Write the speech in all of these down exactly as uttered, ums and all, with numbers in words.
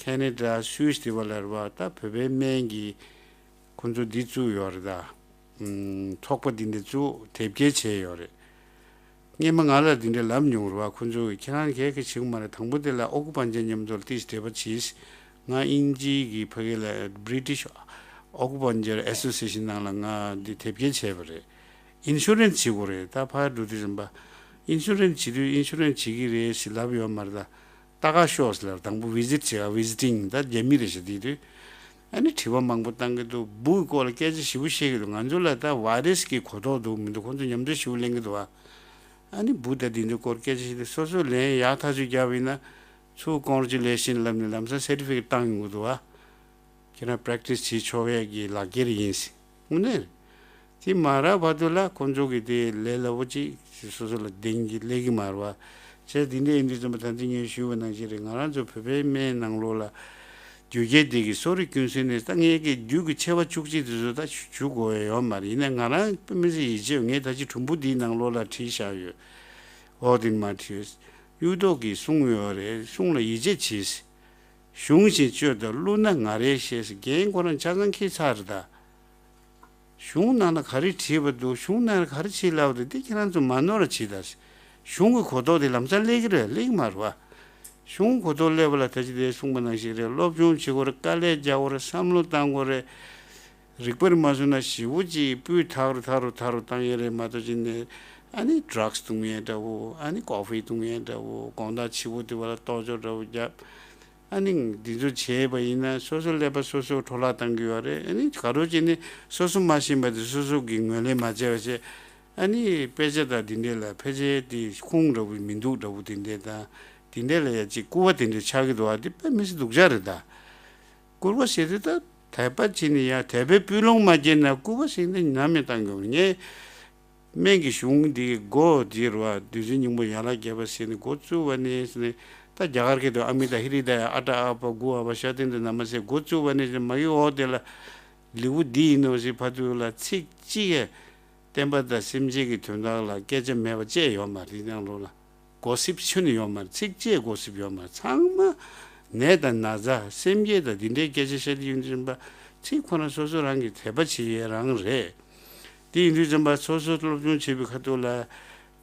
ཁེ་ན་ཌ་སུད་སི་དེ་བ་ལ་རེད་བ། ད་བོད་པའི་སྨན་གྱི་ཁོང་ཚོ་འདི་བཙུགས་ཡོད་རེད་ད། ཚོགས་པ་འདི་འདྲ་བཙུགས་དེབ་སྐྱེལ་བྱས་ཡོད་རེད། སྔས་མ་ང་ལ་འདི་འདྲ་ལབ་མྱོང་རེད་བ། ཁོང་ཚོ་གིས་ཁྱེད་རང་གས་གས་བྱེད་ཀྱི་མ་རེད། དང་པོ་དེ་ལ་ཨ་ཁུ་པན་ཅ་མཉམ་དུ་ལ་ཏིས་འབྲེལ་བ་བྱིས། ང་དབྱིན་ཇི་གི་ཕ་གི་ལ་British Acupuncture Association ནང་ལ་ང་འདི་དེབ་སྐྱེལ་བྱས་པ་རེད། ཨིན་ཤུ་རན་སི་བྱེད་དགོས་རེད། ད་ཕར་འགྲོ་དུས་ཙམ་པ་ཨིན་ཤུ་རན་སི་བྱེད་དུས་ཨིན་ཤུ་རན་སི་བྱེད་ཀྱི་རེད་ཟེར་ལབ་ཡོད་མ་རེད་ད། ལྟ་ག་ཤོག་ཟེར་ལབ། དང་པོ་བི་ཟིཊ་བྱེད་ག་བི་ཟི་ཊིང་ད་རྒྱ་མི་རེད་ཤག་དེ་དུས། ཨ་ནི་དྲི་བ་མང་པོ་བཏང་གི་འདུག་འབུ་གི་སྐོར་ལ་སྐད་ཆ་ཞེ་པོ་བཤད་ཀྱི་འདུག་ང་ཚོ་ལ་ད་བྷའི་རེ་སི་གི་གོ་རྟོགས་འདུག་མི་འདུག་ཁོང་ཚོ་ཉམས་ཚོད་ཞེ་པོ་ལེན་གྱི་འདུག་བ། ཨ་ནི་འབུ་ད་དེ་འདྲའི་སྐོར་སྐད་ཆ་བཤད་དུས་སོ་སོ་ལན་ཡག་ཐག་ཆོད་རྒྱབ་ཡིན་ན་ཚུར་ཀོང་གྲ་ཅུ་ལེ་ཤན་ལབ་ནས་ལམ་སང་སེར་ཊི་ཕི་ཀེཊ་བཏང་ཡོང་གི་འདུག་བ། ཁྱེད་རང་པེ་རེག་ཊི་སི་བྱེད་ཆོག་ཡས་ཀྱི་ལག་འཁྱེར་ཡིན་ཟེར། དངོས་གནས་རེད། དེ་མ་རག་བར་དུ་ལ་ཁོང་ཚོ་གིས་དེ་ལས་སླ་པོ་ཅིག་སོ་སོ་ལ་གདེང་གི་སླེབས་ཀྱི་མ་རེད་བ། བྱས་འདི་འདྲ་ཡིན་དུས་ཙམ་པ་ད་ལྟ་ངས་ཞུས་པ་ནང་བཞིན་རེད། ང་རང་ཚོ་བོད་པའི་སྨན་ནང་ལོགས་ལ་རྒྱུ་རྐྱེན་དེ་གི་གསོ་རིག་ཀུན་གསལ་ནས་ད་ངས་ཀྱི་རྒྱུད་ཀྱི་ཆེ་བ་བཅུ་གཅིག་དེ་ཚོ་ད་ཞུ་དགོས་ཡ་ཡོད་མ་རེད། ཡིན་ནའི་ང་རང་དཔེ་མི་སྲིད་ཡིད་ཆེས་ཡོད། ངས་ད་ཅི་གྲུང་པོ་འདིའི་ནང་ལོགས་ལ་བྲིས་བཞག་ཡོད། ཨོ་དེ་མ་བྲིས། གཡུ་ཐོག་གིས་གསུངས་ཡོད་རེད། གསུང་ལ་ཡིད་ཆེས་བྱེད། གཞུང་བཞིན་སྤྱོད་དང་བསླུ་ན་ང་རེ་ཤེས་ཟེར། རྒན་ཁོ་རང་ཆ་ཚང་ཁྱི་ཚར་རེད་ད། གཞུང་ནང་ན་ག་རེ་བྲིས་པ་འདུག་གཞུང་ནང་ན་ག་རེ་བྱེད་ལབ་རེད། འདི་ཁྱེད་རང་ཚོ་མ་ནོར་བ་བྱེད་ད། གཞུང་གི་གོ་རྟོགས་དེ་ལམ་སང་སླེབས་ཀྱི་རེད། སླེབས་ཀྱི་མ་རེད་བ། གཞུང་གོ་རྟོགས་སླེབས་པ་ལ་ད་ཅི་དེ་གསུངས་པ་ནང་བཞིན་རེད། སློབ་སྦྱོང་བྱེད་དགོས་རེད། དཀའ་ལས་རྒྱག་དགོས་རེད། བསམ་བློ་བཏང་དགོས་རེད། རིག་པར་མ་བཟུང་ན་ཞེ་པོ་ཅིག་སྤུས་དག་རུ་དག་རུ་དག་རུ་བཏང་ཡས་རེད་མ་གཏོགས་ཅི་ནས་ཨ་ནི་ཌྲག་སི་བཏུང་ཡས་འདྲ་བོ། ཨ་ནི་ཀོ་ཧྥི་བཏུང་ཡས་འདྲ་བོ། དགོང་དག་ཕྱི་པོ་དེ་བ་ལ་ལྟོ་ཅོག་འདྲ་བོ་བརྒྱབ། ཨ་ནི་འདི་ཚོ་བྱས་པ་ཡིན་ན་སོ་སོ་ཀླད་པ་སོ་སོ་འཕྲོ་བརླག་བཏང་གི་ཡོད་རེད། ཨ་ནི་ག་རོ་བྱས་ནས་སོ་སོ་མ་ཤེས་པ་དེ་སོ་སོ་གིས་ངོས་ལེན་མ་བྱས་པ་བྱས། ཨ་ནི་དཔེ་ཆ་དང་དེ་འདྲས་ལ་ཕལ་ཆེར་དེ་ཁུངས་འདྲ་བོ་མི་འདུག་འདྲ་བོ་དེ་འདྲས་དང་། དེ་འདྲས་ལ་ཡ་གཅིག་སྐུར་བ་དེ་འདྲས་ཆགས་ཀྱི་འདུག་ཨ་དེ་དཔེ་མི་སྲིད་སྡུག་ཅག་རེད་ད། སྐུར་བ་ཟེར་དུས་ད་དད་པ་བྱས་ནས་ཡ་དད་པའི་སྤུས་ལོང་མ་སྐྱེས་ན་སྐུར་བ་ཟེར་ནས་ནམ་ཡང་བཏང་གི་མ་རེད། ངས་སྨན་གྱི་གཞུང་འདི་སྒོ་འདི་རུ་བ་བདུད་རྩི་སྙིང་པོ་ཡན་ལག་བརྒྱད་པ་ཟེར་ནས་འགོ་བཙུགས་པ་ནས་ཟེར་ནས། ད་རྒྱ་གར་སྐད་དུ་ཨ་མི་ཏཱ་ཧི་རི་ད་ཡ་ཨ་ཏྲ་ཨ་པ་གུ་ཨ་པ་ཤ་ཏན་ཏ་ན་མ་ཟེར་འགོ་བཙུགས་པ་ནས་ཟེར་མ་གི་འོག་དེ་ལ་ལེའུ་འདི་ཡིན་ནོ་ཟེར་ཕ་དུ་ལ་ཚིག་གཅིག་ཡ་བསྟན་པ་དང་སེམས་ཅན་གྱི་དོན་དག་ལ་སྐད་ཆ་མེད་པ་ཅི་ཡང་ཡོད་མ་རེད། ནང་ལོགས་ལ་གོ་སིབ་ཁྱོན་ནས་ཡོད་མ་རེད། ཚིག་གཅིག་གོ་སིབ་ཡོད་མ་རེད། ཚང་མ་ནད་དང་ན་ཚ་སེམས་བསྐྱེད་དང་འདི་འདྲའི་སྐད་ཆ་བཤད་དུས་ཡིན་དུས་ཙམ་པ་ཚིག་ཁོ་རང་སོ་སོ་རང་གི་དད་པ་བྱེད་ཡས་རང་རེད། དེ་ཡིན་དུས་ཙམ་པ་སོ་སོ་སློབ་སྦྱོང་བྱེད་པའི་ཁ་ཐུག་ལ་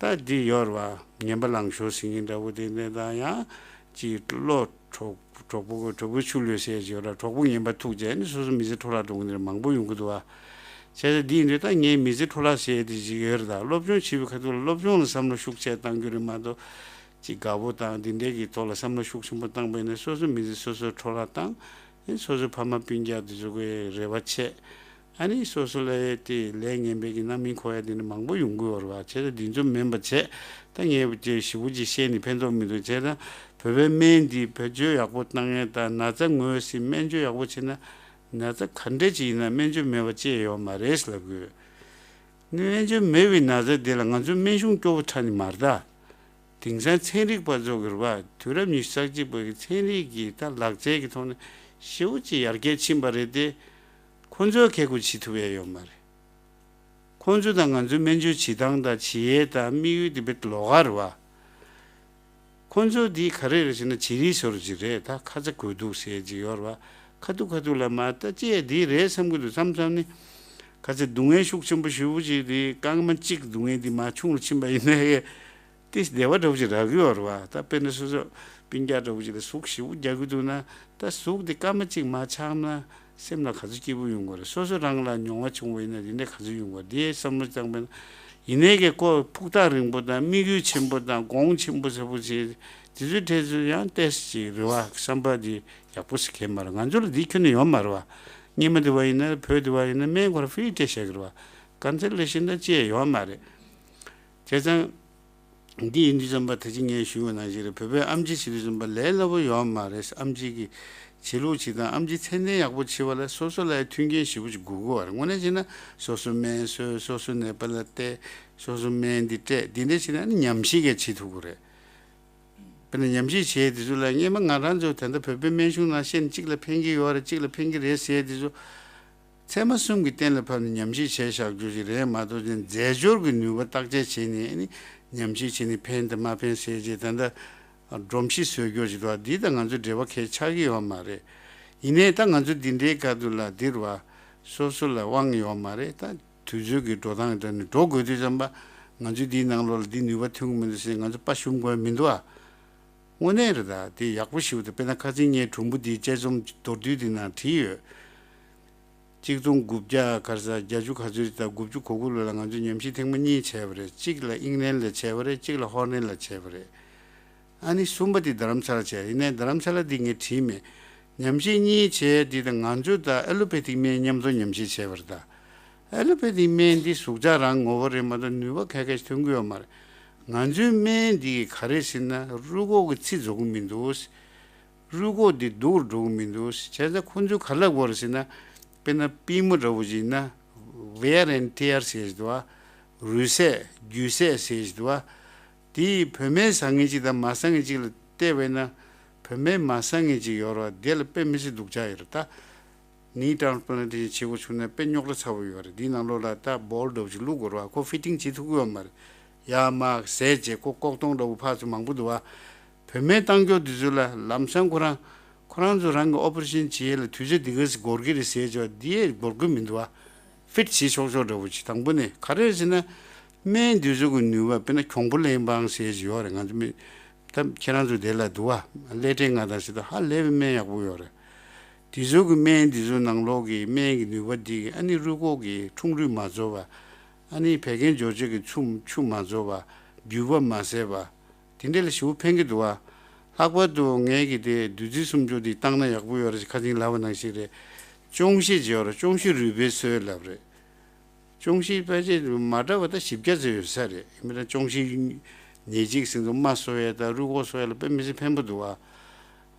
ད་འདི་ཡོད་རེད་བ། ངན་པ་ལང་ཤོར་ཟེར་མཁན་འདྲ་བོ་དེ་འདྲ་དང་ཡང་ཅིག་བློ་གྲོགས་གྲོགས་པོ་གྲོགས་པོའི་ཆུ་ལོས་ཟེར་གྱི་ཡོད་ར། གྲོགས་པོ་ངན་པ་ཐུག་བྱས་ནས་སོ་སོ་མི་ཚེ་འཕྲོ་བརླག་འགྲོ་མཁན་དེ་འདྲ་མང་པོ་ཡོང་གི་འདུག་བ། བྱས་ཙང་འདི་ཡིན་དུས་ད་ངའི་མི་ཚེ་འཕྲོ་བརླག་ཟེར་ཡས་དེ་ཅིག་ཡོད་རེད་ད། སློབ་སྦྱོང་བྱེད་པའི་ཁ་ཐུག་ལ་སློབ་སྦྱོང་ལ་བསམ་བློ་ཤུགས་ཆེ་གཏང་རྒྱུ་རེད་མ་གཏོགས་ཅིག་དགའ་པོ་དང་འདི་འདྲའི་གི་ཐོག་ལ་བསམ་བློ་ཤུགས་ཆེན་པོ་བཏང་པ་ཡིན་ན་སོ་སོ་མི་ཚེ་སོ་སོ་འཕྲོ་བརླག་བཏང་། ཨེ་སོ་སོའི་ཕ་མ་སྤུན་ཀྱག་དེ་ཚོ་གི་རེ་བ་ཆད། ཨ་ནི་སོ་སོ་ལ་དེ་ལས་ངན་པའི་གི་རྣམ་སྨིན་འཁོར་ཡ་དེ་འདྲ་མང་པོ་ཡོང་གི་ཡོད་རེད་བ། བྱས་ཙང་འདི་ཚོ་མིན་པ་བྱས། ད་ངས་དེ་ཞེ་པོ་ཅིག་བཤད་ནས་ཕན་ཐོགས་མི་འདུག་བྱས་ཙང་བོད་པའི་སྨན་འདི་བེད་སྤྱོད་ཡག་པོ་བཏང་ཡས་དང་ན་ཚ་ངོས་ཟིན་སྨན་བཅོས་ཡག་པོ་བྱས་ན་ན་ཚ་ག་འདྲས་ཅིག་ཡིན་ན་སྨན་བཅོས་མེད་པ་ཅི་ཡང་ཡོད་མ་རེད་ལབ་དགོས། སྨན་བཅོས་མེད་པའི་ན་ཚ་འདི་ལ་ང་ཚོའི་སྨན་གཞུང་སྐྱོ་པོ་ཁྲ་ནི་མ་རེད་ད། དེང་སང་ཚན་རིག་པ་ཚོ་གི་རེད་བ། དུས་རབས་ཉི་ཤུ་རྩ་གཅིག་པ་གི་ཚན་རིག་གི་ད་ལག་རྩལ་གི་ཐོག་ནས་ཞེ་པོ་ཅིག་ཡར་རྒྱས་ཕྱིན་པ་རེད་དེ། ཁོང་ཚོས་ཁེ་ཁུ་བྱེད་ཐུབ་ཡས་ཡོད་མ་རེད། ཁོང་ཚོ་དང་ང་ཚོའི་སྨན་བཅོས་བྱེད་སྟངས་དང་བྱེད་ཡས་དང་དམིགས་ཡུལ་དེ་དཔེ་ལོགས་ཀ་རེད་བ། ཁོང་ཚོ་འདི་ག་རེ་རེད་ཟེར་ན་བྱི་རིལ་བཟོ་འདྲ་ཅིག་རེད། ད་ཁ་ཚ་དགོས་གཏུགས་ཟེར་ཅིག་ཡོད་རེད་བ། ཁ་ཐུག་ཁ་ཐུག་ལ་མ་ད་ཅི་ཡ་འདི་རེད་བསམ་གི་འདུག་བསམ་བསམ་ནི། ཁ་ཚ་སྡུག་བསྔལ་ཤུགས་ཆེན་པོ་ཞེ་པོ་ཅིག་འདི་རྐང་མ་གཅིག་སྡུག་བསྔལ་འདི་མར་ཆུང་རུ་ཕྱིན་པ་ཡིན་ན་ཡ། ཏིས་བདེ་བ་འདྲ་བོ་ཅིག་རག་གི་ཡོད་རེད་བ། ད་དཔེར་ན་སོ་སོ་སྤུན་ཀྱག་འདྲ་བོ་ཅིག་ལ་ཟུག་ཞེ་པོ་རྒྱག་གི་འདུག་ན་ད་ཟུག་དེ་སྐར་མ་གཅིག་མར་ཆག་ན་སེམས་ལ་ག་ཚོད་སྐྱིད་པོ་ཡོང་གི་རེད། སོ་སོ་རང་ལ་མྱོང་བ་བྱུང་བ་ཡིན་ན་དེ་འདྲ་ག་ཚོད་ཡོང་གི་རེད། དེའི་བསམ་བློ་བཏང་པ་ཡིན་ན་ཡིན་ནའི་གི་ཁོ་ཕུགས་ཐག་རིང་པོ་དང་དམིགས་ཡུལ་ཆེན་པོ་དང་གོང་ཆེན་པོ་ཟེར་བོ་ཅིག་དེ་ཚོའི་གྲས་ཚོ་ཡང་ཏོག་ཙམ་ཅིག་རེད་བ། བསམ་པ་དེ་ཡག་པོ་ཞིག་གས་མ་རེད། ང་ཚོ་ལ་དེ་ཁྱོན་ནས་ཡོད་མ་རེད་བ། སྔོན་མ་དེ་བ་ཡིན་ན་བོད་དེ་བ་ཡིན་ན་སྨན་ཁོ་ར་ཧྥི་རི་སྤྲད་བཞག་གི་རེད་བ། ཀན་སར་ལེ་ཤིན་ད་ཅི་ཡང་ཡོད་མ་རེད། བྱས་ཙང་། འདི་ཡིན་དུས་ཙམ་པ་ད་ཅི་ངས་ཞུས་པ་ནང་བཞིན་རེད། བོད་པའི་ཨེམ་ཆི་བྱེད་དུས་ཙམ་པ་ལས་སླ་པོ་ཡོད་མ་རེད། ཨེམ་ཆི་གི་བྱེད་ལུགས་བྱེད་སྟངས་ཨེམ་ཆི་ཚད་ལྡན་ཡག་པོ་བྱེད་པ་ལ་སོ་སོ་ལ་མཐུན་རྐྱེན་ཞེ་པོ་ཅིག་དགོས་ཀྱི་ཡོད་རེད། དངོས་གནས་བྱས་ན་སོ་སོ་སྨན་བཟོས། སོ་སོ་ནད་པ་ལ་བལྟས། སོ་སོ་སྨན་འདི་སྤྲད། འདི་འདྲ་བྱས་ན་ཨ་ནི་ཉམས་ཞིབ་གས་བྱེད་ཐུབ་ཀྱི་རེད། དཔེར་ན་ཉམས་ཞིབ་བྱས་དེ་ཚོ་ལ་སྔོན་མ་ང་རང་ཚོ་ད་ལྟ་བོད་པའི་སྨན་གཞུང་ནང་བཤད་ན་གཅིག་ལ་ཕན་གྱི་ཡོད་རེད། གཅིག་ལ་ཕན་གྱི་རེད་ཟེར་དེ་ཚོ་ཚད་མ་གསུམ་གྱི་སྟེང་ལ་ཕབ་ནས་ཉམས་ཞིབ་བྱས་བཞག་རྒྱུ་ཞིག་རེད་མ་གཏོགས་ཅིག་རྫས་སྦྱོར་གྱི་ནུས་པ་བརྟག་དཔྱད་བྱས་ནས་ཨ་ནི་ཉམས་ཞིབ་བྱས་ནས་ཕན་དང་མ་ཕན་ཟེར་ཅིག་ད་ལྟ་ སྒྲོམ་གཞི་བཟོས་རྒྱུ་ཞིག་འདུག་བ། འདི་དང་ང་ཚོ་འབྲེལ་བ་གལ་ཆགས་ཀྱི་ཡོད་མ་རེད། ཡིན་ནའི་ད་ང་ཚོ་འདི་འདྲའི་སྐབས་དུ་ལ་འདིར་བ་སོ་སོ་ལ་དབང་ཡོད་མ་རེད། ད་དུས་ཚོད་ཀྱི་འགྲོ་སྟངས་དེ་ནི་འགྲོ་དགོས་དུས་ཙམ་པ་ང་ཚོས་འདིའི་ནང་ལོགས་ལ་འདི་ནུས་པ་ཐོན་གྱི་མི་འདུག་ཟེར་ང་ཚོ་དཔའ་ཞུམ་དགོས་མི་འདུག་ཨ། དངོས་གནས་རེད། ད་དེ་ཡག་པོ་ཞིག་འདུག་དཔེར་ན་ཁ་སང་ངའི་དྲུང་པོ་འདིའི་དཔྱད་རྩོམ་མདོར་བསྡུས་འདི་ནང་བྲིས་ཡོད། གཅིག་སྟོང་དགུ་བརྒྱ་ག་རེ་ཟ་བརྒྱད་ཅུ་ག་ཚོད་ཅིག་དང་དགུ་བཅུ་གོ་དགུ་ལོ་ལ་ང་ཚོས་ཉམས་ཞིབ་ཐེངས་མ་གཉིས་བྱས་པ་རེད། གཅིག་ལ་ཨིང་ལན་ལ་བྱས་པ་རེད། གཅིག་ལ་ཧོ་ནན་ལ་བྱས་པ་རེད། ཨ་ནི་གསུམ་པ་དེ་རྡ་རམ་ས་ལ་བྱས། ཡིན་ནའི་རྡ་རམ་ས་ལ་འདི་ངས་བྲིས་མེད། ཉམས་ཞིབ་གཉིས་བྱས་འདི་དང་ང་ཚོས་ད་ཨེ་ལོ་པེ་ཐིག་སྨན་མཉམ་དུ་ཉམས་ཞིབ་བྱས་པ་རེད། ད་ཨེ་ལོ་པེ་ཐིག་སྨན་འདི་ཟུག་ཆག་རང་ངོ་བོ་རེད་མ་གཏོགས་ནུས་པ་ག་གེ་ཞིག་ཐོན་གི་ཡོད་མ་རེད། ང་ཚོའི་སྨན་འདི་ག་རེ་ཟེར་ན་རུས་ཁོག་གི་ཚི་རྫོགས་གི་མི་འདུག་རུས་ཁོག་འདི་སྡུག་རུ་འགྲོ་གི་མི་འདུག་བྱས་ཙང་ཁོ་ཚོས་ག་ལབ་དགོས་རེད་ཟེར་ན། དཔེར་ན་པུས་མོ་འདྲ་བོ་ཞིག་ཡིན་ན་wear and tear ཟེར་གྱི་འདུག་བ། རུས་ཟས་རྒྱུས་ཟས་ཟེར་གྱི་འདུག་བ། དེ་བུད་མེད་བཟང་ངན་གཅིག་དང་མ་བཟང་ངན་གཅིག་ལ་བལྟས་པས་ན་བུད་མེད་མ་བཟང་ངན་གཅིག་ཡོད་རེད་བ། དེ་ལ་དཔེ་མི་སྲིད་སྡུག་ཅག་ཡོད་རེད་ད། ནི་transplantation བྱེད་དགོས་བྱུང་ན་དཔེ་རྙོག་དྲ་ཚ་བོ་ཡོད་རེད། དེའི་ནང་ལོགས་ལ་ད་ball འདྲ་བོ་ཞིག་བླུག་དགོས་རེད་བ། ཁོ་fitting བྱེད་ཐུབ་ཀྱི་ཡོད་མ་རེད། ཡར་མར་ཟས་བྱས་ཁོ་ལྐོག་གཏོང་འདྲ་བོ་ཕར་ཚུར་མང་པོ་འདུག་བ། བུད་མེད་བཏང་རྒྱུ་དེ་ཚོ་ལ་ལམ་སང་ཁོ་རང་ཁོ་རང་ཚོ་རང་གི་ཨོ་པ་རེ་ཤན་བྱེད་ཡས་ལ་དུས་ཚོད་འདི་ག་ཙམ་འགོར་གི་རེད་ཟེར་ཆོག་འདི་ཡས་འགོར་གི་མི་འདུག་བ། ཕིཊ་བྱེད་ཆོག་ཆོག་འདྲ་བོ་ཅིག་དང་པོ་ནས་ག་རེ་རེད་ཟེར་ན། སྨན་འདི་ཚོ་གི་ནུས་པ་དཔེར་ན་གྱོང་པོ་གླེན་སྤང་ཟེར་ཞིག་ཡོད་རེད། ང་ཚོ་མི་ད་ཁྱེད་རང་ཚོ་དེ་ལ་འདུག་བ། ཀླད་ཀྲན་ང་དང་ཟེར་ད་ཧ་ལས་པའི་སྨན་ཡག་པོ་ཡོད་རེད། དེ་ཚོ་གི་སྨན་དེ་ཚོ་ནང་ལོགས་ཀྱི་སྨན་གྱི་ནུས་པ་འདི་གི་ཨ་ནི་རུས་ཁོག་གི་འཁྲུངས་རུས་མ་རྫོགས་པ། ཨ་ནི་བད་ཀན་སྦྱོར་ཆས་ཀྱི་ཆུ་ཆུ་མ་རྫོགས་པ། རྒྱུས་པ་མ་ཟད་པ། དེ་འདྲ་ལ་ཞེ་པོ་ཕན་གྱི་འདུག་བ། ལྷག་པར་དུ་ངས་ཀྱི་དེ་བདུད་རྩི་སུམ་ཅུ་འདི་བཏང་ན་ཡག་པོ་ཡོད་རེད། ཁ་སང་ལབ་པ་ནང་བཞིན་རེད། ཅོང་ཞི་བརྗེ་བར་ཅོང་ཞི་རུས་སྦལ་གསོས་ལབ་རེད། ཅོང་ཞི་ཕལ་ཆེར་མ་འདྲ་བ་ད་བཞི་བརྒྱ་ཙམ་ཡོད་ས་རེད། མི་ད་ཅོང་ཞི་ཉེ་གཅིག་ཟིན་ཚོ་རྨ་གསོ་ཡས་དང་རུས་ཁོག་གསོ་ཡས་ལ་དཔེ་མི་སྲིད་ཕན་པོ་འདུག་བ།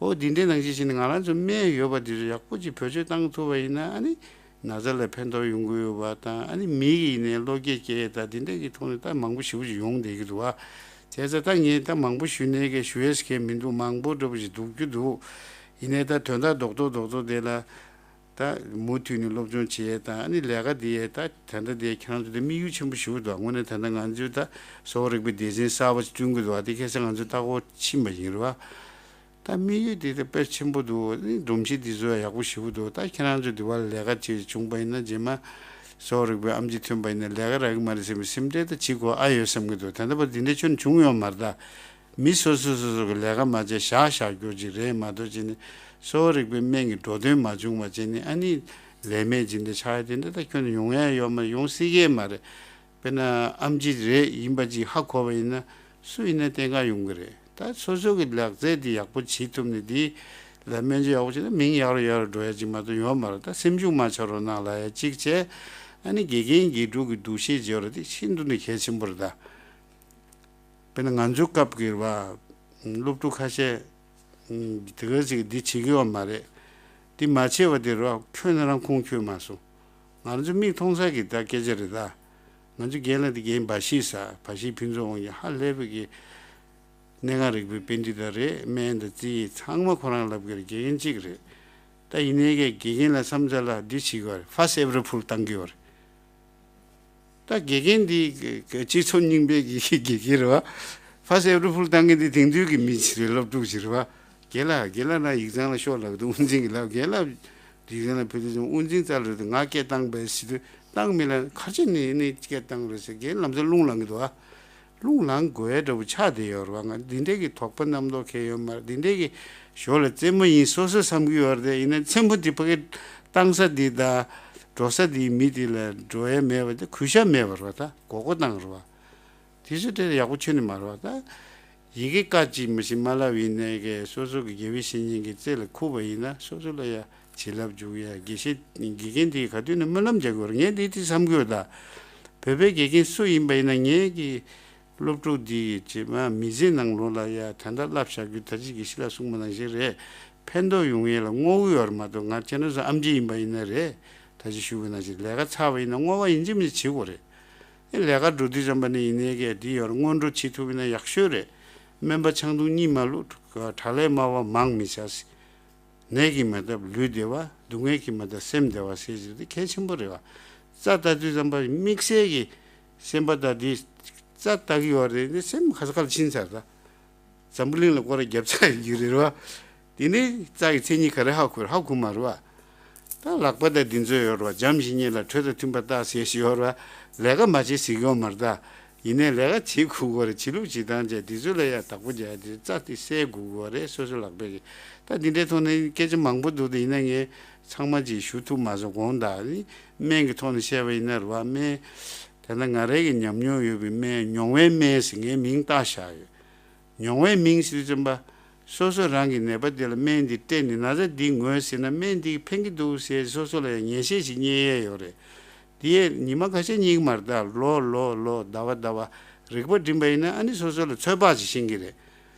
ཨོ་འདི་འདྲའི་ནང་བཞིན་བྱས་ནས་ང་རང་ཚོ་སྨན་ཡོད་པ་འདི་ཚོ་ཡག་པོ་ཅིག་བེད་སྤྱོད་བཏང་ཐུབ་པ་ཡིན་ན་ཨ་ནི་ན་ཚ་ལ་ཕན་ཐོགས་ཡོང་གི་ཡོད་པ་དང་ཨ་ནི་མི་ཡི་ནས་གློ་སྐྱེད་སྐྱེ་ཡས་དང་འདི་འདྲ་གི་ཐོག་ནས་ད་མང་པོ་ཞེ་པོ་ཅིག་ཡོང་བསྡད་ཀྱི་འདུག་བ། བྱས་ཙང་ད་ངས་ད་མང་པོ་ཞུས་ནས་ཀྱི་ཞུ་ཡས་ཀྱི་མི་འདུག་མང་པོ་འདྲ་པོ་ཞིག་འདུག་རྒྱུ་འདུག་ཡིན་ནའི་ད་དོན་དག་རྡོག་རྡོག་རྡོག་རྡོག་དེ་ལ། ད་མུ་མཐུད་ནས་སློབ་སྦྱོང་བྱེད་ཡས་དང་ཨ་ནི་ལས་ཀ་འདི་ཡས་ད་ད་ལྟ་དེ་ཁྱེད་རང་ཚོ་དེ་དམིགས་ཡུལ་ཆེན་པོ་ཞིག་འདུག་དངོས་གནས་ད་ལྟ་ང་ཚོས་ད་གསོ་བ་རིག་པའི་སྡེ་ཚན་གསར་པ་ཞིག་བསྐྲུན་གྱི་འདུག་དེ་ཁ་སང་ང་ཚོ་ལྟ་སྐོར་ཕྱིན་པ་ཡིན་རེད་བ། ད་དམིགས་ཡུལ་དེ་ད་དཔེ་ཆེན་པོ་འདུག་ཨ་ནི་སྒྲོམ་གཞི་འདི་ཚོ་ཡག་པོ་ཞེ་པོ་འདུག་ད་ཁྱེད་རང་ཚོ་འདི་བ་ལས་ཀ་བྱེད་བྱུང་པ་ཡིན་ན་རྗེས་མ་གསོ་བ་རིག་པའི་ཨེམ་ཆི་ཐོན་པ་ཡིན་ན་ལས་ཀ་རག་གི་མ་རེད་ཟེར་བའི་སེམས་ཁྲལ་ད་བྱེད་དགོས་ཨ་ཡོད་བསམ་གྱི་འདུག་ད་ལྟ་བར་འདི་འདྲ་ཁྱོན་བྱུང་ཡོད་མ་རེད་ད། མི་སོ་སོ་སོ་སོ་གི་ལས་ཀ་མ་བྱས་བཞག་བཞག་རྒྱུ་ཅིག་རེད་མ་གཏོགས་བྱས་ནས་གསོ་བ་རིག་པའི་སྨན་གྱི་འགྲོ་དོན་མ་བྱུང་བ་བྱས་ནས་ཨ་ནི་ལས་མེད་ཅིག་འདི་ཆགས་ཡ་དེ་འདྲ་ད་ཁྱོན་ནས་ཡོང་ཡ་ཡོད་མ་ཡོང་སྲིད་ཀྱི་མ་རེད། དཔེར་ན་ཨེམ་ཆི་རེད་ཡིན་པ་ཅིག་ཧ་གོ་བ་ཡིན་ན་སུ་ཡིན་ན་བསྟེན་ག་ཡོང་གི་རེད། ད་སོ་སོ་གི་ལག་རྩལ་འདི་ཡག་པོ་བྱེད་ཐུབ་ནས་འདི་ལ་སྨན་བཅོས་ཡག་པོ་བྱས་ན་མིང་ཡག་རུ་ཡག་རུ་འགྲོ་ཡ་ཅིག་མ་གཏོགས་ཡོད་མ་རེད། ད་སེམས་ཤུགས་མ་ཆག་རོགས་གནང་ལབ་ཡ་གཅིག་བྱས། ཨ་ནི་དགེ་རྒན་དགེ་ཕྲུག་གི་འདུ་ཤེས་བརྗེ་བ་རེད་དེ་ཤིན་ཏུ་ནས་གལ་ཆེན་པོ་རེད་ད། དཔེར་ན་ང་ཚོའི་སྐབས་ཀྱི་རེད་བ། སློབ་ཕྲུག་ཁ་ཤས་དེ་ག་ཅིག་འདི་བྱེད་ཀྱི་ཡོད་མ་རེད། འདི་མ་བྱས་པ་དེ་རེད་བ་ཁྱོན་ནས་རང་ཁུངས་འཁྱོལ་མ་སོང་། ང་ཚོ་མིག་མཐོང་ས་གི་ད་སྐད་ཆ་རེད་ད། ང་ཚོ་རྒན་ལགས་དེ་རྒན་འབའ་ཞིག་ས་འབའ་ཞིག་ཕུན་ཚོགས་དབང་གིས་ཧ་ལས་པའི་གི་གནད་འགག་རིག་པའི་པཎྜི་ཏ་རེད། སྨན་དང་རྩིས་ཚང་མ་ཁོ་རང་ལབ་གི་རེད། དགེ་རྒན་གཅིག་རེད། ད་ཡིན་ནའི་གི་དགེ་རྒན་ལ་བསམ་ཚར་ལ་འདི་བྱེད་དགོས་རེད། ཧྥ་སི་ཨེ་པི་རི་ཕུལ་བཏང་གི་ཡོད་རེད། ད་དགེ་རྒན་འདི་གཅིག་ཚོ་རྙིང་པའི་དགེ་དགེ་རྒན་རེད་བ། ཧྥ་སི་ཨེ་པི་རི་ཕུལ་བཏང་མཁན་འདི་དེང་དུས་ཀྱི་མི་ཞིག་རེད། སློབ་ཕྲུག་ཞིག་རེད་བ། རྒན་ལགས་རྒན་ལགས་ན་ཡིག་ཚང་ལ་ཤོག་ལབ་འདུག་དབུ་འཛིན་གྱིས་ལབ་རྒན་ལགས་ཡིག་ཚང་ལ་ཕེབས་དུས་ཙམ་དབུ་འཛིན་རྩ་ལ་རེད་འདུག་ང་སྐད་བཏང་པས་ཟེར་དུས་བཏང་མི་ལ་ག་རེ་བྱས་ནས་ནི་སྐད་བཏང་རེད་ཟེར། རྒན་ལམ་སང་རླུང་ལངས་ཀྱི་འདུག་ཨ། རླུང་ལངས་དགོས་ཡ་འདྲ་པོ་ཆགས་བསྡད་ཡོད་རེད་བ། ང་འདི་འདྲ་གི་དོགས་པ་རྣམ་རྟོག་གང་ཡང་ཡོད་མ་རེད། འདི་འདྲ་གི་ཞོར་ལ་རྩེད་མོ་ཡིན་སོ་སོ་བསམ་གྱི་ཡོད་རེད་དེ། ཡིན་ན་རྩེད་མོ་འདི་ཕ་གི་བཏང་ས་འདི་དང་འགྲོ་ས་འདིའི་མི་དེ་ལ་འགྲོ་ཡ་མེད་པ་དེ་གུས་ཞབས་མེད་པ་རེད་བ། ད་མགོ་སྐོར་བཏང་རེད་བ། དེ་ཚོ་དེ་ཡག་པོ་ཁྱོན་ནས་མ་རེད་བ། ད་ཡི་གེ་ཀ་གཅིག་མ་ཞིག་མ་ལབ་ཡིན་ནའི་གི་སོ་སོ་གི་དགེ་བའི་བཤེས་གཉེན་གྱི་རྩེ་ལ་ཁུག་པ་ཡིན་ན་སོ་སོ་ལ་ཡ་བྱིན་རླབས་འཇུག་ཡ། དགེ་བཤེས་དགེ་རྒན་དེ་ག་དུས་ནས་སྨོན་ལམ་རྒྱག་དགོས་རེད། ངས་འདི་དེ་བསམ་གྱི་ཡོད་ད། བོད་པའི་དགེ་རྒན་སུ་ཡིན་པ་ཡིན་ན་ངས་ཀྱི་སློབ་ཕྲུག་འདི་ཡི་རྗེས་མ་མི་ཚེ་ནང་ལོགས་ལ་ཡ་ད་ལྟ་བསླབ་བཞག་རྒྱུ་ད་ཅི་དགེ་བཤེས་ལགས་གསུངས་པ་ནང་བཞིན་རེད། ཕན་ཐོགས་ཡོང་ཡས་ལ་བསྔོ་བ་ཡོད་རེད་མ་གཏོགས། ང་ཁྱེད་རང་ཚོ་ཨེམ་ཆི་ཡིན་པ་ཡིན་ན་རེད། ད་ཅི་ཞུ་བའི་ནང་བཞིན་ལས་ཀ་ཚར་བ་ཡིན་ན་བསྔོ་བ་ཡིན་གཅིག་མིན་གཅིག་བྱེད་དགོས་རེད། ཨེ་ལས་ཀ་འགྲོ་དུས་ཙམ་པ་ནས་ཡིན་ནའི་གི་འདི་ཡོད་རེད། སྔོན་འགྲོ་བྱེད་ཐུབ་ཡིན་ན་ཡག་ཤོས་རེད། སྨན་པ་ཆང་འཐུང་གཉིད་མ་ལོག་དྲག་ལས་སྨྲ་བ་མང་མི་བྱ། ནད་ཀྱིས་མ་བཏབ་ལུས་བདེ་བ། སྡུག་བསྔལ་གྱིས་མ་བཏབ་སེམས་བདེ་བ་ཟེར་གྱི་དེ་གལ་ཆེན་པོ་རེད་བ། རྩ་ལྟ་དུས་ཙམ་པ་དམིགས་བསལ་གྱི་སེམས་པ་ད་འདི་རྩ་ལྟ་གི་ཡོད་རེད། འདི་སེམས་ག་ས་ག་ལ་ཕྱིན་ཚར་ད། འཛམ་བུ་གླིང་ལ་སྐོར་ར་བརྒྱབ་ཚར་ཡོད་ཀྱི་རེད་བ། དེ་ནས་རྩྭ་ཡི་མཚན་ཉིད་ག་རེ་ཧ་གོ་རེད། ཧ་གོ་མ་རེད་བ། ད་ལག་པ་དང་འདི་ཚོ་ཡོད་རེད་བ། འཇམ་ཞིང་ཉེ་ལ་དྲོད་དང་མཐུན་པར་བརྟག་ཟེར་ཞིག་ཡོད་རེད་བ། ལས་ཀ་མ་བྱེད་ཟེར་གྱི་ཡོད་མ་རེད་ད། ཡིན་ནའི་ལས་ཀ་བྱེད་དགོས་ཀྱི་རེད། བྱེད་ལུགས་བྱེད་སྟངས་བྱས་དེ་ཚོ་ལ་ཡ་བདག་པོ་རྒྱག་ཡ་དེ་རྩྭ་དེ་སེལ་དགོས་ཀྱི་རེད། སོ་སོ་ལག་པས་ཀྱི། ད་འདི་འདྲའི་ཐོག་ནས་སྐད་ཆ་མང་པོ་འདུག་དེ་ཡིན་ན་ངས་ཚང་མ་ཅིག་ཞུ་ཐུབ་མ་སོང་། དགོངས་དག་ནི་སྨན་གྱི་ཐོག་ནས་བཤད་པ་ཡིན་ན་རེད་བ། སྨན། དེ་ན་ང་རའི་གི་ཉམས་མྱོང་ཡོད་པའི་སྨན། མྱོང་བའི་སྨན་ཟེར་ངའི་མིང་བཏགས་བཞག་ཡོད། མྱོང་བའི་མིང་ཟེར་དུས་ཙམ་པ། སོ་སོ་རང་གི་ནད་པ་དེ་ལ་སྨན་འདི་སྤྲད་ནས་ན་ཚ་འདི་ངོས་ཟིན་ན་སྨན་འདི་ཕན་གྱི་འདུག་ཟེར་སོ་སོ་ལ་ཡང་ངེས་ཤེས་ཤིག་རྙེད་ཡས་ཡོད་རེད། འདི་ཡས་ཉི་མ་ཁ་ཤས་རྙེད་ཀྱི་མ་རེད་ད། ལོ་ལོ་ལོ་ཟླ་བ་ཟླ་བ་རིག་པ་འགྲིམ་པ་ཡིན་ན་ཨ་ནི་སོ་སོ་ལ་ཚོད་དཔག་ཅིག་ཤེས་ཀྱི་རེད།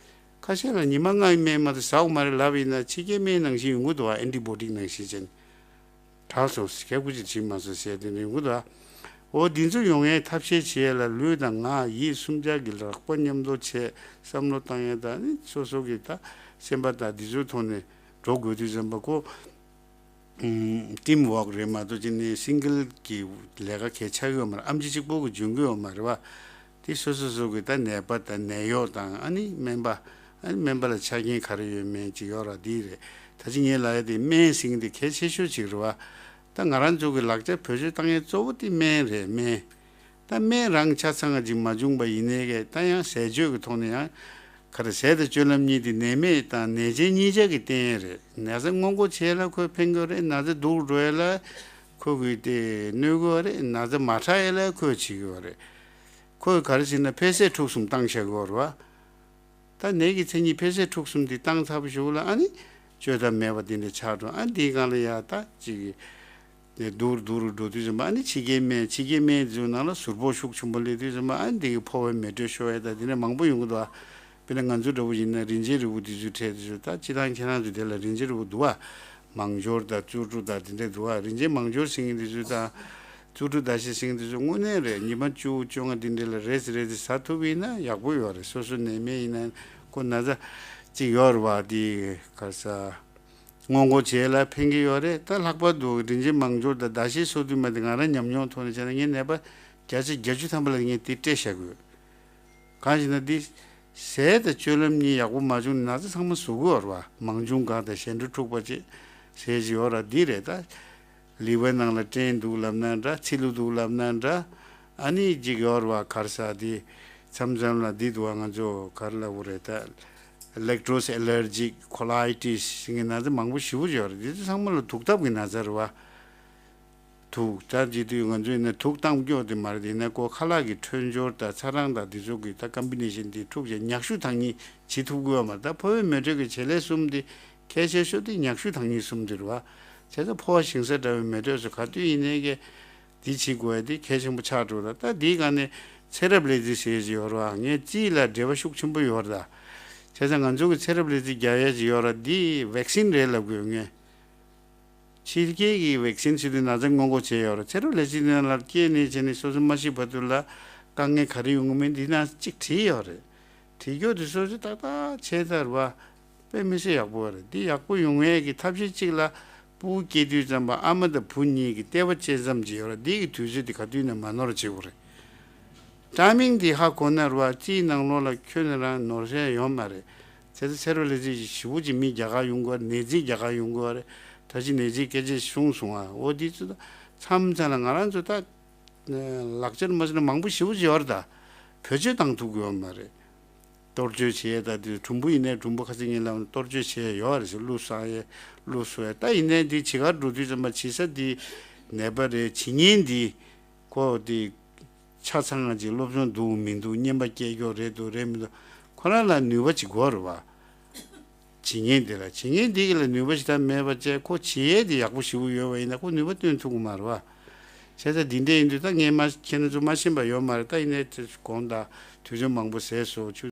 ཁ་ཤས་ལ་ཉི་མ་ལྔའི་སྨན་མ་གཏོགས་ཟ་དགོས་མ་རེད་ལབ་ཡིན་ན་ཕྱི་རྒྱལ་སྨན་ནང་བཞིན་ཡོང་གི་འདུག་བ། ཨན་ཊི་བོ་ཊིག་ནང་བཞིན་བྱས་ནས། དྲག་སོང་ཟེར། ཁྱབ་ཁུ་ཅིག་བྱེད་མ་སོང་ཟེར་དེ་འདྲ་ཡོང་གི་འདུག་ཨ། འོ་འདི་ཚོ་ཡོང་ཡའི་ཐབས་ཤེས་བྱེད་ཡ་ལ་ལུས་དང་ངག་ཡིད་གསུམ་ཆར་གྱི་ལག་པ་མཉམ་དུ་བྱས་བསམ་བློ་བཏང་ཡ་དང་ནི་སོ་སོ་གི་ད་སེམས་པ་དང་འདི་ཚོའི་ཐོག་ནས་འགྲོ་དགོས་དུས་ཙམ་པ་ཁོ། ཊིམ་ཝོག་རེད་མ་གཏོགས་ཅི་ནས་སིང་གལ་གྱི་ལས་ཀ་གལ་ཆགས་ཡོད་མ་རེད། ཨམ་ཆི་གཅིག་པོ་གི་འཇོན་གི་ཡོད་མ་རེད་བ། དེ་སོ་སོ་སོ་གི་ད་ནད་པ་དང་ནད་གཡོག་དང་ཨ་ནི་སྨན་པ། ཨ་ནི་སྨན་པ་ལ་ཆ་རྐྱེན་ག་རེ་ཡོད་མེད་ཅིག་ཡོད་ར་དེ་རེད། ད་ཅི་ངས་ལབ་ཡ་དེ་སྨན་ཟེར་མཁན་དེ་གལ་ཆེ་ཤོས་ཅིག་རེད་བ། ད་ང་རང་ཚོ་གི་ལག་ཆ་བེད་སྤྱོད་བཏང་ཡས་གཙོ་བོ་དེ་སྨན་རེད། སྨན། ད་སྨན་རང་ཆ་ཚང་ཅིག་མ་བྱུང་པ་ཡིན་ནའི་གི་ད་ཡང་ཟས་སྤྱོད་ཀྱི་ཐོག་ནས་ཡང་ག་རེ། ཟས་དང་སྤྱོད་ལམ་གཉིས་དེ་ནད་མེད་དང་ནད་ཅན་གཉིས་ཆ་གི་རྟེན་རེད། ན་ཚ་སྔོན་འགོག་བྱེད་ཡས་ལ་ཁོས་ཕན་གྱི་རེད། ན་ཚ་སྡུག་རུ་འགྲོ་ཡས་ལ་ཁོ་གིས་དེ་གནོད་གི་རེད། ན་ཚ་མ་དྲག་ཡས་ལ་ཁོས་བྱེད་ཀྱི་རེད། ཁོས་ག་རེ་བྱེད་ན་འཕེལ་ཟད་འཁྲུག་གསུམ་བཏང་བཞག་གི་རེད་བ། ད་ནད་ཀྱི་མཚན་ཉིད་འཕེལ་ཟད་འཁྲུག་གསུམ་འདི་བཏང་ཚར་བ་ཞིག་ལ་ཨ་ནི་བཅོས་ཐབས་མེད་པ་འདི་འདྲ་ཆགས་འགྲོ། ཨ་འདིའི་སྒང་ལ་ཡ་ད་ཅིག་ནས་སྡུག་རུ་སྡུག་རུ་འགྲོ་དུས་ཙམ་པ་ཨ་ནི་ཕྱི་རྒྱལ་སྨན། ཕྱི་རྒྱལ་སྨན་འདི་ཚོའི་ནང་ལ་ཟུར་ཕོག་ཤུགས་ཆེན་པོ་སླེབས་དུས་ཙམ་པ་ཨ་ནི་འདི་གི་ཕོ་བའི་མེ་དྲོད་ཤོར་ཡ་ད་འདི་འདྲ་མང་པོ་ཡོང་གི་འདུག་ཨ། དཔེར་ན་ང་ཚོ་འདྲ་བོ་ཡིན་ན་རིན་ཆེན་རིལ་བུ་འདི་ཚོའི་གྲས་འདི་ཚོ་ད་སྤྱིར་བཏང་ཁྱེད་རང་ཚོ་དེ་ལ་རིན་ཆེན་རིལ་བུ་འདུག་ཨ། མང་སྦྱོར་དང་བཙོག་དྲུག་དང་དེ་འདྲ་འདུག་ཨ། རིན་ཆེན་མང་སྦྱོར་ཟེར་མཁན་དེ་ཚོ་དང་། བཙོག་དྲུག་ཟླ་ཤས་ཟེར་མཁན་དེ་ཚོ་དངོས་གནས་རེད། ཉི་མ་བཅུ་བཅོ་ལྔ་འདི་འདྲ་ལ་རེས་རེས་ཟ་ཐུབ་ཡིན་ན་ཡག་པོ་ཡོད་རེད། སོ་སོ་ནད་མེད་ཡིན་ན་ཁོ་ན་ཚ་གཅིག་ཡོད་རེད་བ། དེ་ག་ས་སྔོན་འགོག་བྱེད་ལ་ཕན་གྱི་ཡོད་རེད། ད་ལྷག་པར་དུ་རིན་ཆེན་མང་སྦྱོར་དང་ཟླ་ཤས་སོ་བདུན་མ་དེ་ང་རང་ཉམས་མྱོང་ཐོག་ནས་བྱས་ན་ངའི་ནད་པ་བརྒྱ་ཆ་བརྒྱད་ཅུ་ཐམ་པ་ལ་ངས་དེ་སྤྲད་བཞག་དགོས། གང་ཞེ་ན་འདི། ཟས་དང་སྤྱོད་ལམ་གཉིས་ཡག་པོ་མ་བྱུང་ན་ན་ཚ་ཚང་མ་ཟུག་གི་ཡོད་རེད་བ། མང་ཆུང་གང་དང་ཞན་འགྲོ་འཁྲུགས་པ་བཅས་ཟས་ཅིག་ཡོད་ར་འདི་རེད་ད། ལི་ཝར་ནང་ལ་སྐྲན་འདུག་ལབ་ན་འདྲ། ཚིལ་ལུ་འདུག་ལབ་ན་འདྲ། ཨ་ནི་ཅིག་ཡོད་རེད་བ། ག་རེ་ཟ་འདི། མཚམས་མཚམས་ལ་འདི་འདུག་བ། ང་ཚོ་ག་རེ་ལབ་དགོས་རེད་ད། ལེག་ཊོ་སི་ཨེ་ལར་ཇིག་ཁོ་ལའི་ཊི་སི་ཟེར་མཁན་ན་ཚ་མང་པོ་ཞེ་པོ་ཅིག་ཡོད་རེད། འདི་ཚོ་ཚང་མ་ལ་དུག་ཐབས་ཀྱི་ན་ཚ་རེད་བ། དུག་ད་ཅི་དུས་ང་ཚོ་ཡིན་ན་དུག་བཏང་རྒྱུ་དེ་མ་རེད། ཡིན་ན་ཁོ་ཁ་ལག་གི་འཕྲོད་སྦྱོར་དང་ཚ་གྲང་དང་འདི་ཚོ་གི་ད་ཀམ་བི་ནེ་ཤན་དེ་འཁྲུག་བྱས་ཉག་གཞུ་དང་གཉིས་བྱེད་ཐུབ་དགོས་བ་མ་རེད། ད་ཕོ་བའི་མེ་དྲོད་ཀྱི་བྱེད་ལས་གསུམ་དེ་གལ་ཆེ་ཤོས་དེ་ཉག་གཞུ་དང་གཉིས་གསུམ་དེ་རེད་བ། བྱས་ཙང་ཕོ་བ་ཞིང་ས་འདྲ་བའི་མེ་དྲོད་སུ་ག་དུས་ཡིན་ནའི་གི་འདི་བྱེད་དགོས་ཡ་དེ་གལ་ཆེན་པོ་ཆགས་འགྲོ་ད། ད་འདིའི་སྒང་ནས་ཚེ་རབས་ལས་རྩིས་ཟེར་ཡ་ཅིག་ཡོད་རེད་བ། ངས་རྩིས་ལ་འབྲེལ་བ་ཤུགས་ཆེན་པོ་ཡོད་རེད་ད། བྱས་ཙང་ང་ཚོ་གི་ཚེ་རབས་ལས་རྩིས་རྒྱག་ཡ་ཅིག་ཡོད་རེད། འདི་ཝེག་སིན་རེད་ལབ་དགོས་ངས། ཕྱི་རྒྱལ་གྱི་ཝེག་སིན་ཟེར་དུས་ན་ཚ་སྔོན་འགོག་བྱས་ཡོད་རེད། ཚེ་རབས་ལས་རྩིས་ནང་ལ་སྐྱེས་ནས་བྱས་ནས་སོ་སོ་མ་ཤི་བར་དུ་ལ་དཀའ་ངལ་ག་རེ་ཡོང་གི་མིན་འདི་ནང་གཅིག་བྲིས་ཡོད་རེད། བྲིས་རྒྱུ་དེ་སོ་སོས་ཏག་ཏག་བྱས་ཚར་བ། དཔེ་མི་སྲིད་ཡག་པོ་རེད། འདི་ཡག་པོ་ཡོང་ཡས་ཀྱི་ཐབས་ཤེས་གཅིག་ལ་ཕྲུ་གུ་སྐྱེས་དུས་ཙམ་པ་ཨ་མ་དང་བུ་གཉིས་ཀྱི་ལྟེ་བ་བཅད་མཚམས་ཅིག་ཡོད་རེད། འདི་གི་དུས་ཚོད་དེ་ག་དུས་ནས་མ་ནོར་བྱེད་དགོས་རེད། ཊའི་མིང་འདི་ཧ་གོ་ན་རེད་བ། རྩིས་ནང་ལོགས་ལ་ཁྱོན་ནས་རང་ནོར་ས་ཡོད་མ་རེད། ཚེ་ཚེ་རབས་ལས་རྩིས་ཞེ་པོ་ཅིག་མི་རྒྱ་གར་ཡོང་གི་ཡོད་རེད། ནད་རྩིས་རྒྱ་གར་ཡོང་གི་ཡོད་རེད། ད་ཅི་ནད་རྩིས་སྐད་ཆ་གསུངས་སོང་ཨ། འོ་འདི་ཚོ་ད་མཚམས་མཚམས་ལ་ང་རང་ཚོ་ད་ལག་ཆར་མ་བྱས་ན་མང་པོ་ཞེ་པོ་ཅིག་ཡོད་རེད་ད། བེད་སྤྱོད་བཏང་ཐུབ་ཀྱི་ཡོད་མ་རེད། གཏོར་བཅོས་བྱེད་ཡས་ད་དེ་གྲུམ་བུ་ཡིན་ནའི་གྲུམ་བུ་ཁ་སང་ངས་ལབ་ན་གཏོར་བཅོས་བྱེད་ཡས་ཡོད་རེད་ཟེར། གླུ་གསང་ཡས་གླུ་གསོ་ཡས། ད་ཡིན་ནའི་འདི་བྱེད་གར་འགྲོ་དུས་ཙམ་པ་བྱེད་ས་འདི་ནད་པ་རེད། བྱེད་མཁན་འདི་ཁོ་འདི་ཆ་ཚང་ང་ཅིག་སློབ་སྦྱོང་འདུག་མི་འདུག་སྙན་པ་སྐྱེལ་རྒྱུ་རེད་འདུག་རེད་མི་འདུག་ཁོ་རང་ལ་ནུས་པ་ཅིག་དགོས་རེད་བ། བྱེད་མཁན་འདི་ལ་བྱེད་མཁན་འདི་གི་ལ་ནུས་པ་ཞིག་ད་མེད་པ་བྱས་ཁོ་བྱེད་ཡས་འདི་ཡག་པོ་ཞེ་པོ་ཡོད་པ་ཡིན་ན་ཁོ་ནུས་པ་བཏོན་ཐུབ་ཀྱི་མ་རེད་བ། བྱས་ཙང་འདི་འདྲ་ཡིན་དུས་ད་ངས་མ་ཁྱེད་རང་ཚོ་མ་ཤེས་པ་ཡོད་མ་རེད། ད་ཡིན་ནའི་དེ་དགོངས་དག་དུས་ཚོད་མང་པོ་ཟད་སོང་། ཆུ་